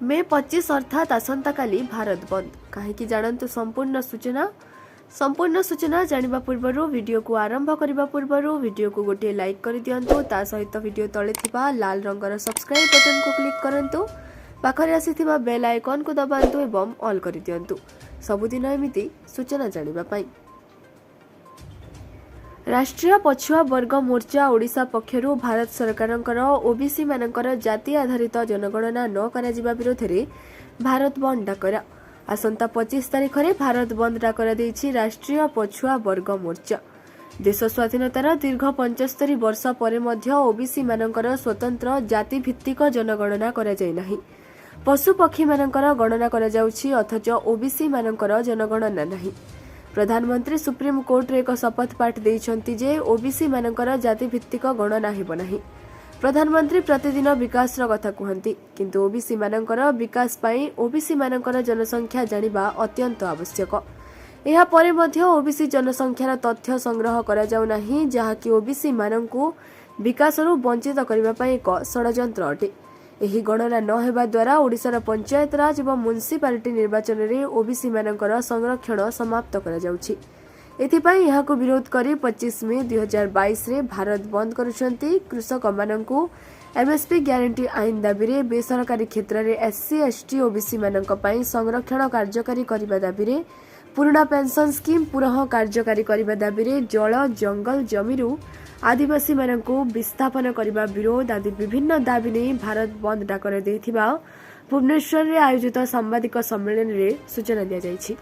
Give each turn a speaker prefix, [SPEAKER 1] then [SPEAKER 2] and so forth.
[SPEAKER 1] ମେ 25 ଅର୍ଥାତ୍ ଆସନ୍ତାକାଲି ଭାରତ ବନ୍ଦ କାହିଁକି, ଜାଣନ୍ତୁ ସମ୍ପୂର୍ଣ୍ଣ ସୂଚନା। ସମ୍ପୂର୍ଣ୍ଣ ସୂଚନା ଜାଣିବା ପୂର୍ବରୁ, ଭିଡ଼ିଓକୁ ଆରମ୍ଭ କରିବା ପୂର୍ବରୁ ଭିଡ଼ିଓକୁ ଗୋଟିଏ ଲାଇକ୍ କରିଦିଅନ୍ତୁ। ତା ସହିତ ଭିଡ଼ିଓ ତଳେ ଥିବା ଲାଲ ରଙ୍ଗର ସବସ୍କ୍ରାଇବ୍ ବଟନକୁ କ୍ଲିକ୍ କରନ୍ତୁ, ପାଖରେ ଆସିଥିବା ବେଲ୍ ଆଇକନ୍କୁ ଦବାନ୍ତୁ ଏବଂ ଅଲ୍ କରିଦିଅନ୍ତୁ ସବୁଦିନ ଏମିତି ସୂଚନା ଜାଣିବା ପାଇଁ। ରାଷ୍ଟ୍ରୀୟ ପଛୁଆ ବର୍ଗ ମୋର୍ଚ୍ଚା ଓଡ଼ିଶା ପକ୍ଷରୁ ଭାରତ ସରକାରଙ୍କର ଓବିସିମାନଙ୍କର ଜାତି ଆଧାରିତ ଜନଗଣନା ନ କରାଯିବା ବିରୋଧରେ ଭାରତ ବନ୍ଦ ଡାକରା। ଆସନ୍ତା 25 ତାରିଖରେ ଭାରତ ବନ୍ଦ ଡାକରା ଦେଇଛି ରାଷ୍ଟ୍ରୀୟ ପଛୁଆ ବର୍ଗ ମୋର୍ଚ୍ଚା। ଦେଶ ସ୍ୱାଧୀନତାର ଦୀର୍ଘ 75 ବର୍ଷ ପରେ ମଧ୍ୟ ଓବିସିମାନଙ୍କର ସ୍ୱତନ୍ତ୍ର ଜାତିଭିତ୍ତିକ ଜନଗଣନା କରାଯାଇ ନାହିଁ। ପଶୁପକ୍ଷୀମାନଙ୍କର ଗଣନା କରାଯାଉଛି, ଅଥଚ ଓବିସିମାନଙ୍କର ଜନଗଣନା ନାହିଁ। ପ୍ରଧାନମନ୍ତ୍ରୀ ସୁପ୍ରିମକୋର୍ଟରେ ଏକ ଶପଥ ପାଠ ଦେଇଛନ୍ତି ଯେ ଓବିସିମାନଙ୍କର ଜାତିଭିତ୍ତିକ ଗଣନା ହେବ ନାହିଁ। ପ୍ରଧାନମନ୍ତ୍ରୀ ପ୍ରତିଦିନ ବିକାଶର କଥା କୁହନ୍ତି, କିନ୍ତୁ ଓବିସିମାନଙ୍କର ବିକାଶ ପାଇଁ ଓବିସିମାନଙ୍କର ଜନସଂଖ୍ୟା ଜାଣିବା ଅତ୍ୟନ୍ତ ଆବଶ୍ୟକ। ଏହାପରେ ମଧ୍ୟ ଓବିସି ଜନସଂଖ୍ୟାର ତଥ୍ୟ ସଂଗ୍ରହ କରାଯାଉ ନାହିଁ, ଯାହାକି ଓବିସିମାନଙ୍କୁ ବିକାଶରୁ ବଞ୍ଚିତ କରିବା ପାଇଁ ଏକ ଷଡ଼ଯନ୍ତ୍ର ଅଟେ। ଏହି ଗଣନା ନ ହେବା ଦ୍ୱାରା ଓଡ଼ିଶାର ପଞ୍ଚାୟତରାଜ ଏବଂ ମ୍ୟୁନିସିପାଲିଟି ନିର୍ବାଚନରେ ଓବିସିମାନଙ୍କର ସଂରକ୍ଷଣ ସମାପ୍ତ କରାଯାଉଛି। ଏଥିପାଇଁ ଏହାକୁ ବିରୋଧ କରି 25 ମେ 2022ରେ ଭାରତ ବନ୍ଦ କରୁଛନ୍ତି। କୃଷକମାନଙ୍କୁ ଏମ୍ଏସ୍ପି ଗ୍ୟାରେଣ୍ଟି ଆଇନ ଦାବିରେ, ବେସରକାରୀ କ୍ଷେତ୍ରରେ ଏସ୍ସି, ଏସ୍ଟି, ଓବିସିମାନଙ୍କ ପାଇଁ ସଂରକ୍ଷଣ କାର୍ଯ୍ୟକାରୀ କରିବା ଦାବିରେ, ପୁରୁଣା ପେନ୍ସନ୍ ସ୍କିମ୍ ପୁନଃ କାର୍ଯ୍ୟକାରୀ କରିବା ଦାବିରେ, ଜଳ, ଜଙ୍ଗଲ ଜମିରୁ ଆଦିବାସୀମାନଙ୍କୁ ବିସ୍ଥାପନ କରିବା ବିରୋଧ ଆଦି ବିଭିନ୍ନ ଦାବି ନେଇ ଭାରତ ବନ୍ଦ ଡାକରା ଦେଇଥିବା ଭୁବନେଶ୍ୱରରେ ଆୟୋଜିତ ସାମ୍ବାଦିକ ସମ୍ମିଳନୀରେ ସୂଚନା ଦିଆଯାଇଛି।